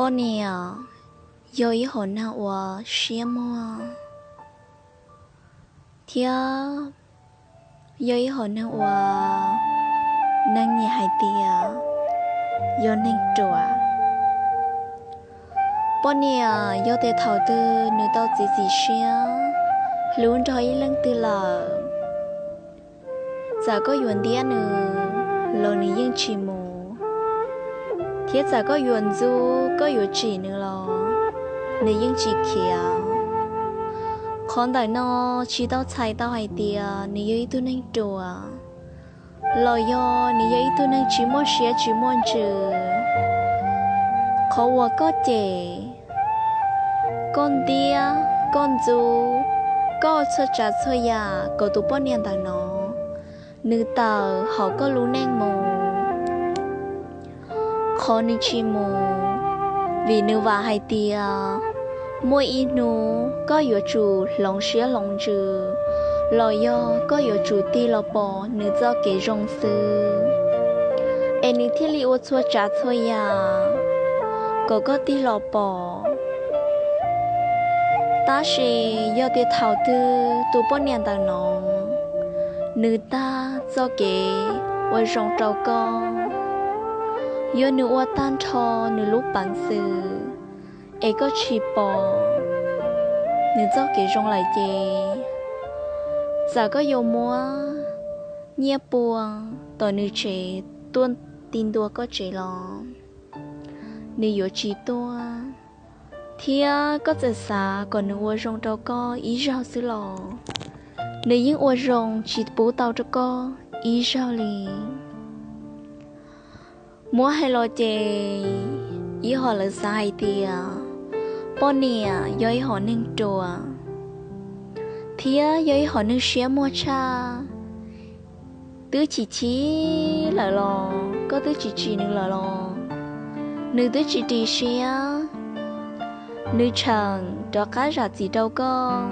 Poj niam yog ib hom neeg uas siab muag, thiab yog ib hom neeg uas neeg nyiam hais tias yog neeg ruam. Poj niam yog tias thaum twg nws tau txiav txim siab hlub nrog ib leej twg lawm, txawm koj yuav ntiab nws los nws yeej tsis mus, thiab txawm koj yuav ntxub koj yuav tsim nws los nws yeej tsis khiav. Qhov ntawm no tsis tau txhais tau hais tias nws yog ib tug neeg ruam, los yog nws yog ib tug neeg tsis muaj siab tsis muaj ntsws. Qhov uas koj cem, koj ntiab, koj ntxub, koj ua txhua tsav txhua yam kom tus poj niam ntawm no nws tawm hauv koj lub neej mus, qhov nws tsis mus, vim nws vam hais tias muaj ib hnub koj yuav tsum hloov siab hloov ntsws, los yog koj yuav tsum tig los pom nws txoj kev zoo xwb, es nws thiaj li ua txhua tsav txhua yam kom koj tig los pom. Tab sis yog tias thaum twg tus poj niam ntawm no nws tag txoj kev ua zoo rau koj, yog nws ua tag nrho nws lub peev xwm es koj tsis pom nws txoj kev zoo lawm ces, txawm koj yuav muab nyiaj pua tom nws tsev tuaj ti ntua koj tsev los nws yuav tsis tuaj, thiab koj txawm xav kom nws ua zoo rau koj ib zaug xwb los nws yeej ua zoo tsis pub tau rau koj ib zaug li. Muab hais los ces ib hom lawv xav hais tias poj niam yog ib hom neeg ruam, thiab yog ib hom neeg siab muag tshaj. Twb chim chim lawm los koj twb tsis tsim nws lawm los nws twb tsis ris siab, nws tseem rov qab zam txim rau koj.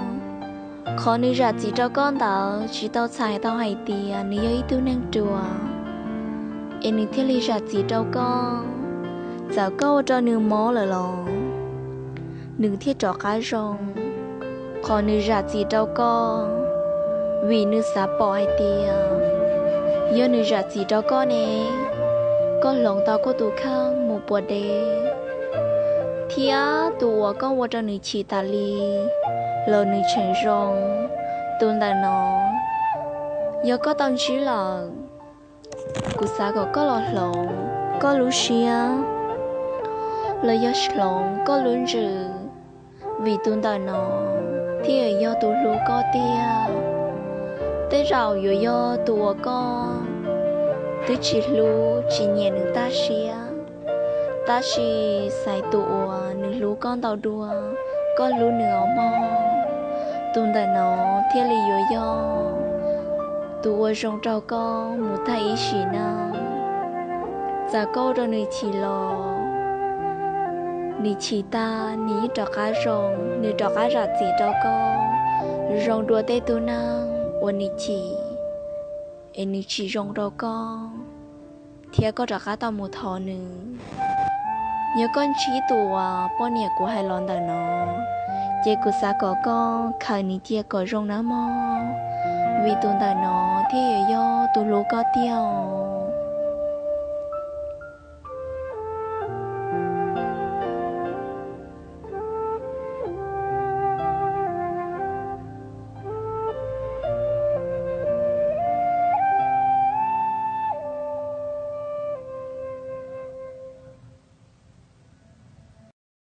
Qhov nws zam txim rau koj ntawd tsis tau txhais tau hais tias nws yog ib tug neeg ruam, es nws thiaj li zam txim rau koj. Txawm koj ua rau nws mob lawm los nws thiaj rov qab zoo. Qhov nws zam txim rau koj, vim nws xav pom hais tias yog nws zam txim rau koj ne, koj hloov tau koj tus kheej mus puas deb, thiab tus uas koj ua rau nws chim tas li los nws tseem zoo. Tus ntawm no, yog koj tau ntsib lawm, kuv xav kom koj los hloov koj lub siab los yog hloov koj lub ntsws, vim tus ntawm no thiaj yog tus hlub koj tiag. Tej zaum yuav yog tus uas koj twb tsis hlub tsis nyiam nws tag siab, tab sis xaiv tus uas nws hlub koj ntau dua, koj hlub nws os mog. Tus ntawm no thiaj li yuav yog tus ua zoo rau koj mus tag ib sim neej. Txawm koj ua rau nws chim los nws chim tag nws yeej rov qab zoo, nws rov qab zam txim rau koj zoo dua tej tug neeg uas nws chim es nws tsis zoo rau koj, thiab koj rov qab tau mus thov nws. Yog koj ntsib tus uas poj niam kuv hais los ntawm no, ces kuv xav kom koj khaws nws cia kom zoo nawb mog, vim tus ntawm no thiaj yuav yog tus hlub koj tiag.